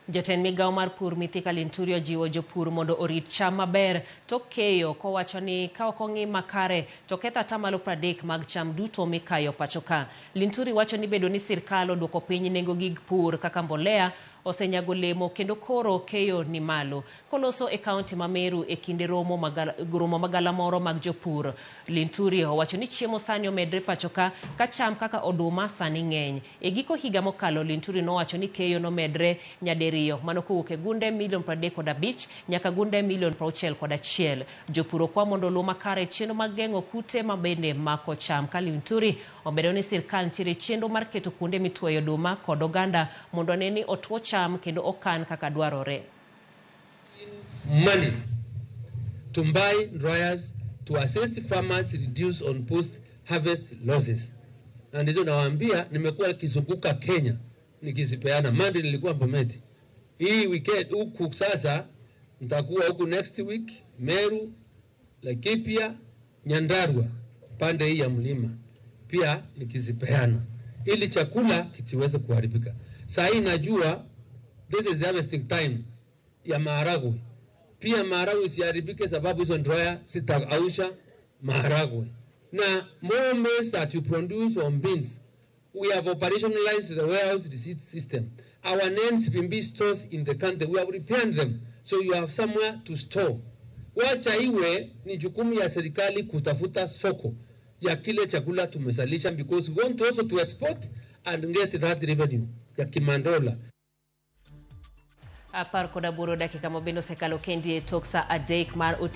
Jatend migawo mar pur Mithika Linturi ojiwo jopur mondo orit cham maber tok keyo, kowacho ni ka ok ong'i makare to ketho 30% mag cham duto mikayo pacho ka. Linturi wacho ni bedo ni sirkal oduoko piny nengo gig pur kaka mbolea osenyago olemo kendo koro keyo ni malo. Koloso e kaunti ma Meru e kinde romo magalamoro mag jopur, Linturi owacho ni chiemo sani omedre pacho ka ka cham kaka oduma sani ng'eny. E giko higa mokalo, Linturi nowacho ni keyo nomedre nyadiriyo, mano kowuok e gunde milion 35 nyaka gunde milion 61. Jopur okwa mondo oluw makare chenro mag geng'o kute ma bende mako cham. Ka Linturi omedo ni sirkal nitiere chenro mar keto kuonde mitwoyo oduma kod oganda mondo one ni otwo cham kendo okan kaka dwarore. Money to buy dryers to assist farmers reduce on post harvest losses. Na ndizo nawaambia, nimekuwa kizunguka Kenya nikizipeana. Monday nilikuwa Bomet. Hii weekend huku sasa nitakuwa huku next week Meru, Laikipia, Nyandarua, pande hii ya mlima pia nikizipeana ili chakula kisiweze kuharibika. Saa hii najua this is the harvesting time ya maharagwe. Pia maharagwe isiharibike sababu hizo dryer sitakausha maharagwe. Na more maize that you produce on beans, we have operationalized the warehouse receipt system. Our NCPB stores in the country, we have repaired them so you have somewhere to store. Wacha iwe ni jukumu ya serikali kutafuta soko ya kile chakula tumezalisha, because we want also to export and get that revenue ya kimandola. 18 dakika mabende osekalo kendi e tok sa 3 mar otieno.